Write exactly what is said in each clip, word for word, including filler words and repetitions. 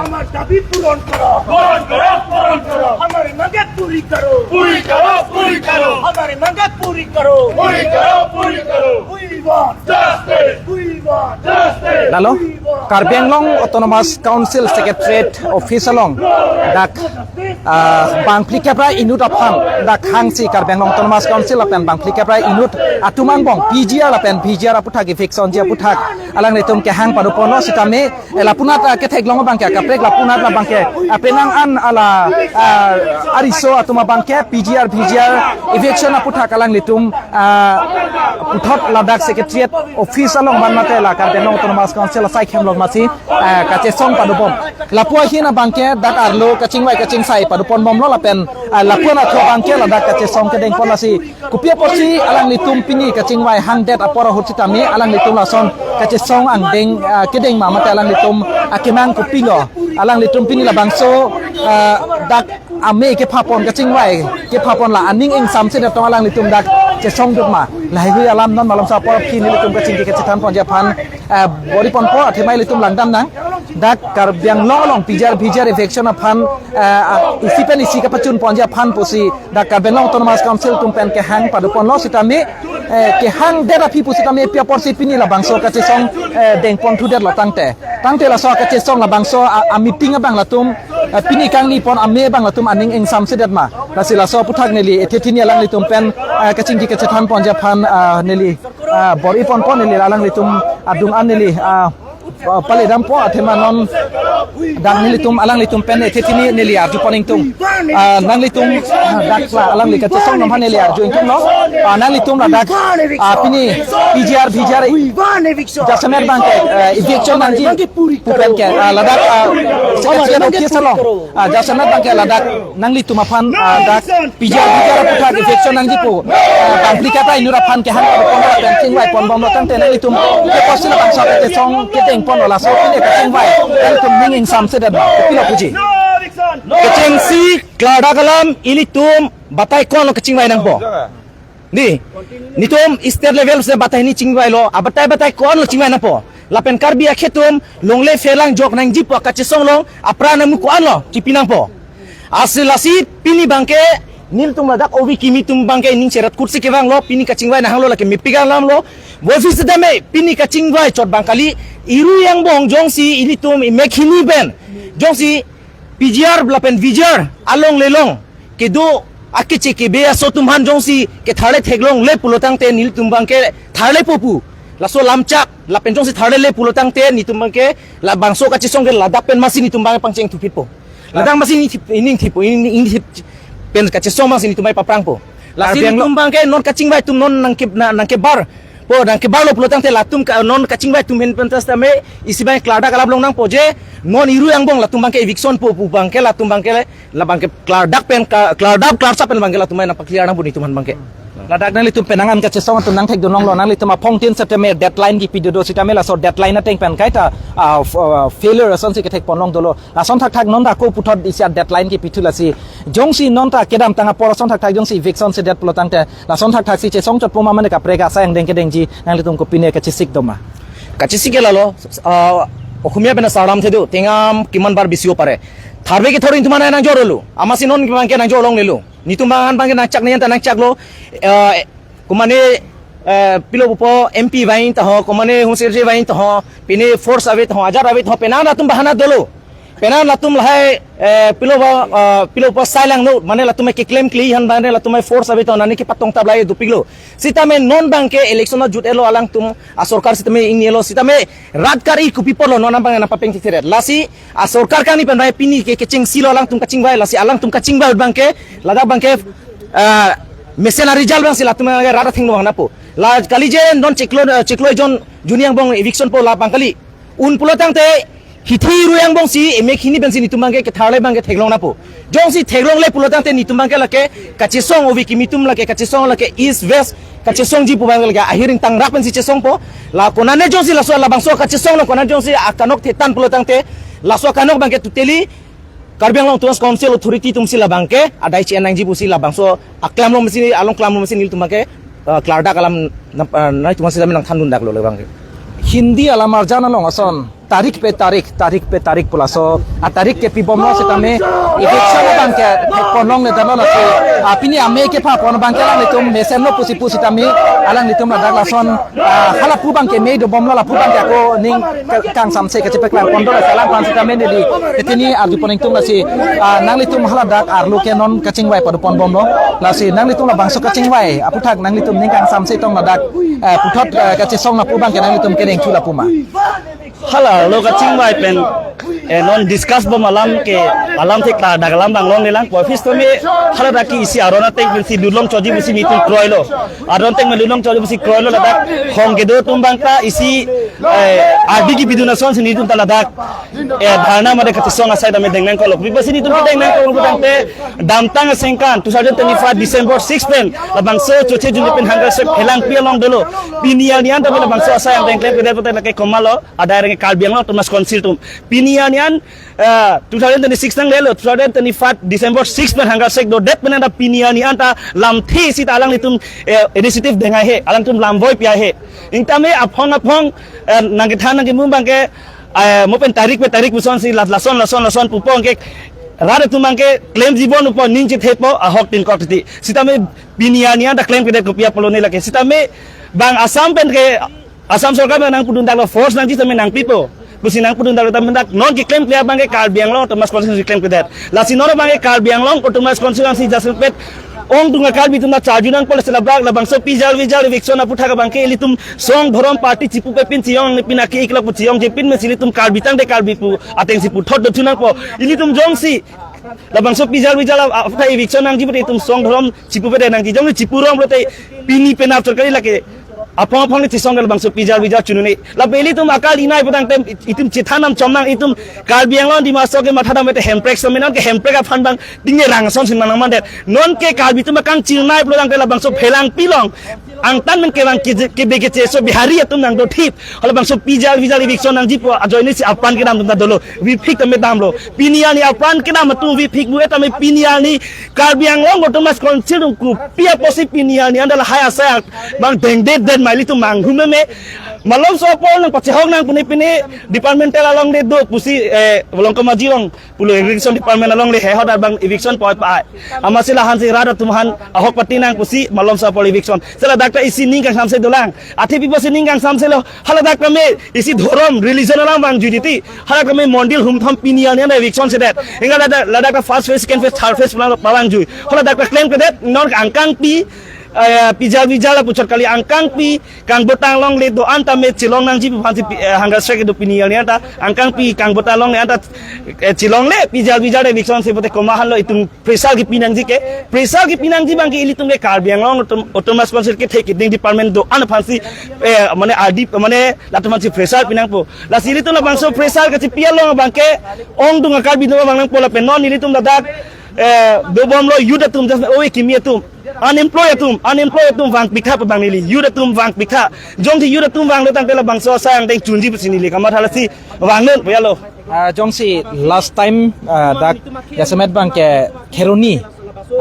আমার দাবি পূরণ করো। পূরণ করো, পূরণ করো। আমার মাঙে পুরি করো। পুরি করো, পুরি করো। আমার মাঙে পুরি করো। পুরি করো, পুরি করো। We want justice. We want justice. Lalo, Karbi Anglong Autonomous Council Secretariat Office along dak, ah, bangphli kep ra inut aphan dak hangsi Karbi Anglong Autonomous Council lapen bangphli kep ra inut atum angbong P G R lapen V G R aputhak eviction ji aputhak alanglitum kehang padoponlo sitame, eh, lapunat, ah, ketheklong abangke, kaprek lapunat labangke, ah, penang an ala, ah, ariso atum abangke P G R, V G R eviction aputhak alanglitum, ah, puthot ladak Secretariat Office along man mate la Karbi Anglong Autonomous Council asai khemlok masi, ah, kachesong padobom. Lapu ahin abangke dak arlo kachingvai kachingsai padoponbomlo lapen, ah, lapu anat abangke ladak kachesong kedengpon lasi kopi apotsi alanglitum pini kachingvai hangdet apor ahut sitame alanglitum lason kachesong angdeng, ah, kedeng ma mate alanglitum akemang kopilo, alanglitum pini labangso, ah, dak ame kephapon kachingvai kephapon la aning ingsamse detong alanglitum dak chesong dut ma, laheihui alam non malomso apor aphi nelitum kachingki kachethanponji aphan, ah, bor-iponpo athema ilitum langdamnang. Dak Karbi Anglong along P G R V G R eviction aphan, ah, ah, isi pen isi kapachunponji aphan pusi dak Karbi Anglong Autonomous Council atum pen kehang padoponlo sitame, eh, kehangdet aphi pusitame pi aporsi pini labangso kachesong, eh, dengpon thudetlo tangte. Tangte laso kachesong labangso a, a meeting abang latum, eh, pini kangnipon ame abang latum aning ingsamsedet ma. Lasi laso aputhak neli ethe thini alanglitum pen, eh, kachingki kachethanponji aphan, ah, neli, ah, bor-iponpo neli alanglitum adung an neli, ah, ah, paledampo athema non dak nelitum alanglitum pen ethe thini neli arjupon ingtung. Ah, nanglitum, ah, dak la alangli kachesong atum aphan neli arju ingtunglo. Ah, nanglitum ladak, ah, pini P G R, V G R jasemet abangke, eh, eviction nangji pu pen ke, ah, ladak, ah, Secretariat Office along, ah, jasemet abangke ladak nanglitum aphan, ah, dak P G R, V G R aputhak eviction nangji pu, ah, bangphli kep ra inut aphan kehang padoponlo lapen chingvaiponbomlo tangte nanglitum ke kosi labangso kachesong kedengponlo laso pini kachingvai nanglitum ning ingsamsedet ma, kopilo puji. Kechengsi klardak alam ilitum batai konlo kachingvai nangpo. Ni, netum state level se batai ni chingvailo, abatai batai konlo chingvai nangpo. Lapen Karbi akhei atum longle pherang jok nangji pu kachesong along apran amu ko-anlo chipi nangpo. Asi lasi pini abangke nelitum ladak ove kimi atum abangke ning cheratkutsi kevanglo, pini kachingvai nanghanglo lake mepik alamlo. Voiphit sitame pini kachingvai chot abang kali, iru angbong jongsi ilitum imek hini pen jongsi P G R lapen V G R along lelong kedo akeche kebe aso atum aphan jongsi ketharle theklongle pulo tangte nelitum abangke tharlepo pu. Laso lamchak lapen jongsi tharlele pulo tangte netum abangke labangso kachesong ke ladak pen masi netum abangke pangcheng thuphitpo. Ladak masi ni thip, ining thippo, ining, ining thip pen kachesong masi netum abangke paprangpo. Lasi Karbi Anglong netum abangke non kachingvai atum non nangke, na, nangkebar po, nangkebarlo pulo tangte latum ka, non kachingvai atum ahin pen ta sitame isi abang klardak alap long nangpo je non iru angbong latum abangke eviction po pu abangke latum abangke labangke klardak pen ka, klardak klarsap pen abangke latum abang nangpa-clear nangpo netum aphan abangke. Ladak nanglitum penang an kachesong atum nangthekdun longlo, nanglitum aphongtin sitame deadline kipi dodo sitame laso deadline ateng pen kaita, ah, f-, ah, failure asonsi kethekpon long dolo. Lason thakthak non ta ko puthot isi a-deadline kipi thu lasi. Jongsi non ta kedamtang apor ason thakthak jongsi eviction sedet pulo tangte lason thakthak si chesong chotpo ma mane kaprek asai angdeng kedengji nanglitum kopine kachesik doma. Kachesik ke lalo, ah, Okhomia pen asarlam thedo, tingam kiman bar bisi o pare. Tharve kethor netum aphan nangjorlo. Amatsi non abangke nangjor longlelo. Netum aphan abangke nangchak niyan ta nangchaklo. Ah, komane, eh, pilo pupo M P vangji ta ho, komane Home Secretary vangji ta ho, pine force ave ta ho, ajar ave ta ho, penang latum bahana dolo. Penang latum lahai, eh, pilo ba, eh, pilo pupo sai langno, mane latum ke claim kli han mane latum force ave ta ho, nani kepatong tap lahai dopiklo. Sitame non abangke election ajut-etlo alangtum, asorkar sitame ingnilo, sitame rat kari kopi apotlo non abang nangpapeng thitheret. Lasi asorkar kangni pen rai pini ke kechengsi lo alangtum kachingvai, lasi alangtum kachingvai ahut abangke, ladak abangke, ah, mesen a-result abangsi latum abangke rat athengno vang nangpo. La kali je non chiklo, eh, chiklo jon juni angbong eviction po labang kali. Un pulo tangte hithi iru angbongsi emek hini pensi netum abangke ketharle abangke theklong nangpo. Jongsi theklongle pulo tangte netum abangke lake kachesong ove kimi atum lake kachesong lake East West kachesongji pu abangke lake ahir ingtangrak pensi chesongpo. La konane jongsi laso labangso kachesong lo konane jongsi akanok thetan pulo tangte laso akanok abangke totally Karbi Anglong Autonomous Council Authority atumsi labangke adai che-en nangji pusi labangso aklam lo mesi along klam lo mesi nelitum abangke, eh, klardak alam nam, eh, nangtum aphansi nangthandundaklo labangke. Hindi alam arjan along ason Tarik pe tarik, tarik pe tarik pu laso atarik kepibomlo sitame eviction abang ke ponlongledetlo lasi, ah, pini amei kepha pon abang ke alanglitum mesenlo pusi pu sitame alanglitum ladak lason, ah, hala pu abang ke mei dobomlo, la pu abang ke ako ning ke-, kangsamse kachepaklang pondolo, lasi alangphan sitame neli ketini arjupon ingtung lasi, ah, nanglitum haladak arlo ke non kachingvai padoponbomlo, lasi nanglitum labangso kachingvai aputhak nanglitum ning kangsamse tong ladak, eh, puthot, eh, kachesong lapu abang ke nanglitum keningthu lapu ma? Hala arlo kachingvai pen, eh, non discuss bom alam ke, alam thek ta dak alam abang longlelang, pu office tame haladak ke isi aron ateng pensi lulong choji pusi nelitum kroilo. Aron ateng pen lulong choji pusi kroilo, ladak hong kedo atum abang ta isi, eh, ardi kepidun asonsi nelitum ta ladak, eh, dharna mate kachesong asai tame deng nangkoklo. Pi pusi nelitum kedeng nangkok putangte, damtang asengkan two thousand twenty-five December six pen labangso choche juli pen hunger strike phelangpi along dolo. Pini arni an tame labangso asai angdeng klemkledet pute lake komatlo, adai areng Karbi Anglong Autonomous Council atum. Pini arni an, eh, two thousand twenty-six nanglelo, two thousand twenty-five December six pen hunger strike dodet pen anta pini arni anta lamthe sita alanglitum, eh, initiative deng ai he, alangtum lamvoipi ai he. Ingtame aphong aphong, eh, nangkethan nangkemu abang ke, eh, mo pen tarik pe tarik pusonsi la-, lason lason lason pupo ke rat atum abang ke klemjipo, pupo ning chethepo, ahok tin kok titi. Sitame pini arni anta klemkedet kopi apotlo ne lake. Sitame bang Assam pen ke Assam sorkar abang nangpudun daklo, force nangji tame nangpipo pusi nangpudun daklo, tame dak non keklemkle abang ke Karbi Anglong Autonomous Council keklemkledet. Lasi non abang ke Karbi Anglong Autonomous Council ansi jasemet ongdung a-Karbi atum ta charju nangpo, lasi labang labangso pijal vijal eviction aputhak abang ke ilitum song dhorom party chipupe pin chiyong ne pin ake iklok pu chiyongje pin, mesi ilitum Karbi tangte Karbi pu atengsi puthot dothu nangpo. Ilitum jongsi labangso pijal vijal ap-, aputhak eviction nangji pute itum song dhorom chipupedet nangji, jongsi chipurong pulote pini penap sorkar lake aphong aphong ne chesong labangso pijal vijal chunune. Lapen ilitum akal inai putangte itum chethan nam chom nang, itum Karbi Anglong Dima Hasao ke mathadam mete Hemprek sitame non ke Hemprek aphan abang tingne rang asonsi manang mandet. Non ke Karbi atum akangchirnai pulotangte labangso phelangpi along angtan men kevang ke, kebe kecheso Bihari atum nangdothip. Halabangso pijal vijal eviction nangji pu ajoinesi apran kedam atum ta dolo. Vipik tame damlo. Pini arni apran kedam atum vipik bu tame pini arni Karbi Anglong Autonomous Council atum kopi apotsi pini arni anta lahai asai abang dengdedet ma, ilitum manghumeme. Malomso apor nangpachehok nang pune pine departmental alongle do pusi, eh, Volongkom Ajirong pulo Irrigation Department alongle he, hadak abang eviction poi pa ai. Amatsi lahansi rat atum aphan ahok pati nang pusi malomso apor eviction. Sela dak ta isi ning kangsamse dolang. Athe pi pusi ning kangsamselo? Haladak tame isi dhorom, religion alam vangjui titi. Haladak tame mondil humthom pini arni anta eviction sedet. Ingka ladak, ladak ta first phase, second phase, third phase pulang pavangjui. Haladak ta klemkledet, non angkangpi, eh, pijal vijal apuchot kali, angkangpi Kangbotang alongle do-an tame chelong nangji pu aphansi pi-, eh, hunger strike do pini arni anta. Angkangpi Kangbotang alongle anta, eh, chelongle pijal vijal eviction se pute komat henlo, itum pressure kepi nangji ke, pressure kepi nangji abang ke ilitum ke Karbi Anglong Autom-, Autonomous Council kethe keding department do-an aphansi, eh, mane ardi, mane latum aphansi pressure pi nangpo. Lasi ilitum labangso pressure kachipi along abang ke ongdung a-Karbi atum abang nangpo lapen non ilitum ladak, eh, dobomlo youth atum, just ove kimi atum, unemployed atum, unemployed atum vangpik tha pu abang neli, youth atum vangpik tha. Jongsi youth atum vanglo tangte labangso asai angdeng chunji pusi neli kamatha, lasi vangnon pu alo. Ah, jongsi last time, ah, dak jasemet abang ke Kheroni,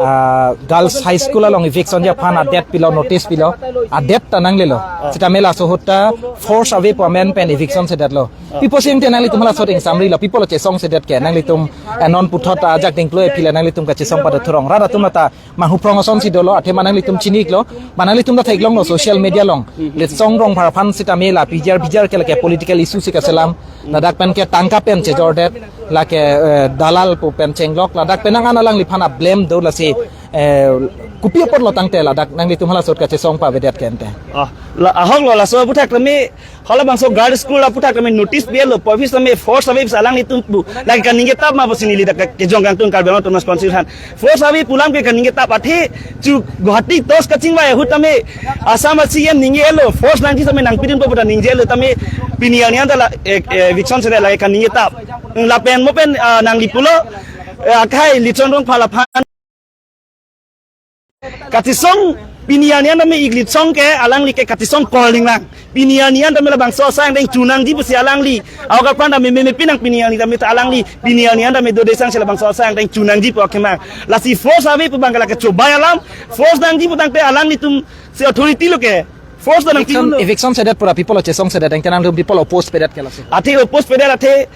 ah, Girls High School along eviction ji aphan adet pilo, notice pilo, adet ta nanglelo. Sitame laso ahut ta force ave pu amen pen eviction sedetlo. Pi pusi ante nanglitum hala sot ingsamrilo, pi pulo chesong sedet ke, nanglitum, eh, non puthot ajak dingklo aphi le nanglitum kachesong padothurong. Rat atum ta manghu phrong asonsi dolo, athema nanglitum chini-iklo, ba nanglitum ta theklonglo social media along. Litsong Rongphar aphan sitame la pijar pijar ke lake political issue si kaselam. Ladak pen ke tangka pen chejordet, lake, eh, dalal pu pen chenglok, ladak pen nang an alangliphan a-blame do, lasi, eh, kopi apotlo tangte ladak nanglitum hala sot kachesong pavedet ke ante? Ah, la ahoklo, laso aputhak tame halabangso girls school aputhak tame notice pilo, office tame force ave pusi alanglitum pu lake kaningjetap ma pusi neli dak kejong kangtung Karbi Anglong Autonomous Council aphan. Force ave pu alam ke kaningjetap, athe chu Guwahati tos kachingvai ahut tame Assam a-C E M ningjelo, force nangji tame nangpidunpo pu ta ningjelo, tame pini arni anta la, eh, eh, eviction sedet lake kaningjetap. Lapen mo pen, ah, nangli pulo, eh, akhai Litsong Rongphar aphan kachesong, pini arni anta tame ik Litsong ke alangli ke kachesong call dinglang. Pini arni anta tame labangso asai angdeng chunangji pusi alangli, ahok apran tame meme pinang pini arni tame ta alangli, pini arni anta tame dode sangsi labangso asai angdeng chunangji pu akemang. Lasi force ave pu abang ke lake chobai alam, force nangji pu tangte alanglitum si authority lo ke Force ta nang eviction, eviction sedet pura people chesongsedet, anke nangtum people oppose pedet ke lasi. Athe oppose pedet athe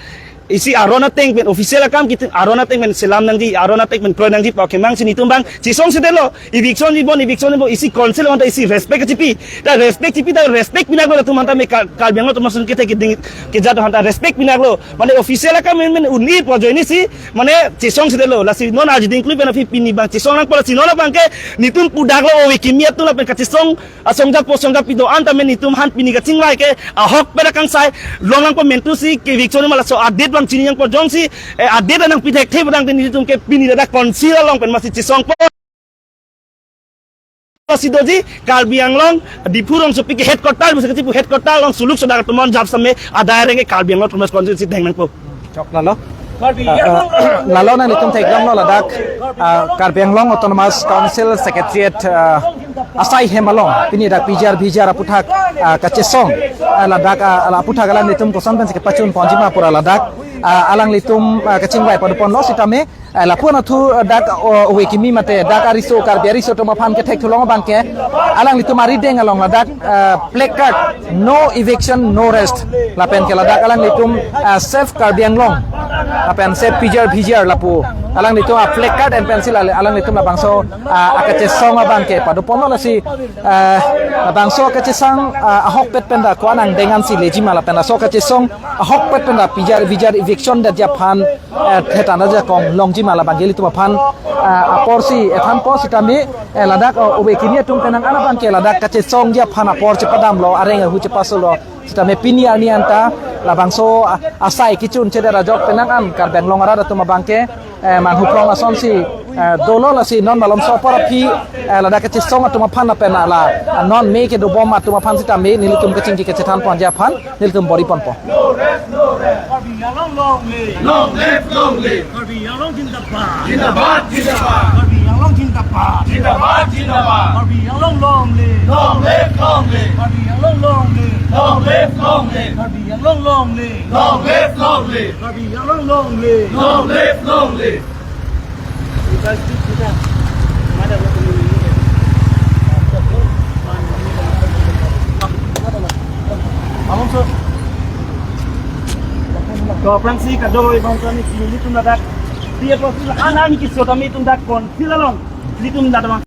isi aron ateng pen official akam kiting aron ateng pen selam nangji, aron ateng pen kroi nangji pu akemang si netum abang chesongsedetlo. Eviction ji bon, eviction ji bon, isi council aphanta isi respect chipi. Ta respect chipi, ta respect pinaklo, latum aphanta me Kar-, Karbi Anglong atum ason kethe keding kejat aphanta respect pinaklo. Mane official akam men men un-e pu ajoine si mane chesongsedetlo. Lasi non arjuding klui pen aphi pini abang chesong nangpo, lasi non abangke netum pudaklo, ove kimi atum lapen kachesong asongja po songja pi do-an tame netum aphan pini kachingvai ke ahokpet akangsai longlangpo, mentu si ke eviction ma laso a-date abang chini nangpo, jongsi, eh, a-date nangpi thekthe pu tangte netum ke pini ladak council along pen masi chesongpo. Lasi doji Karbi Anglong Diphu rongsopi ke headquarter, masi kachipu headquarter along suluk sodak atum an jap same adai reng ke Karbi Anglong Autonomous Constituency deng nangpo. Chok lalo. Ah, ah, lalo nanglitum theklonglo ladak, ah, Karbi Anglong Autonomous Council Secretariat, ah, asai hem along pini dak P G R V G R aputhak, ah, kachesong, ah, ladak, ah, la aputhak alanglitum koson pensi kepachun ponji ma pura ladak, ah, alanglitum, ah, kachingvai paduponlo sitame, ah, lapu-an athu, ah, dak, oh, ove kimi mate dak ariso, Karbi ariso atum aphan kethekthu long abangke alanglitum arideng along ladak, ah, placard, "No eviction, no rest." Lapen ke ladak alanglitum, ah, Save Karbi Anglong lapen Save P G R V G R lapu alanglitum a-placard and pencil ale-, alanglitum labangso, ah, akachesong abangke paduponlo, lasi, ah, labangso akachesong, ah, ahokpet pen dak ko-an angdeng ansi leji ma lapen laso akachesong ahokpet pen dak P G R V G R eviction detji aphan, eh, thetan ajakong longji ma labang ilitum aphan, ah, apor si ethanpo sitame, eh, ladak, oh, ove kimi atum penang an abangke ladak kachesongji aphan apor chepadamlo, areng ahu chepasolo. Sitame pini arni anta labangso, ah, asai kechunchedet ajok penang an Karbi Anglong arat atum abangke, eh, manghuprong asonsi, eh, dolo, lasi non malomso apor aphi, eh, ladak kachesong atum aphan lapen ala, ah, non me kedobom atum aphan sitame nelitum kachingki kachethan ponji aphan nelitum bor-i ponpo. No rest, no rest. Karbi Anglong long live. Long live, long live. Karbi Anglong zindabad. Zindabad, zindabad. Karbi Anglong zindabad. Zindabad, zindabad. Karbi Anglong long live. Long live, long live. Karbi Anglong long live. Long live, long live. Karbi Anglong long live. Long live, long live. Karbi Anglong long live. Long live, long live. Abang so. To aphrangsi kadokave abang kami nelitum ladak. Dia proses anan kisotami tum dak kon. Sila long. Nelitum ladak.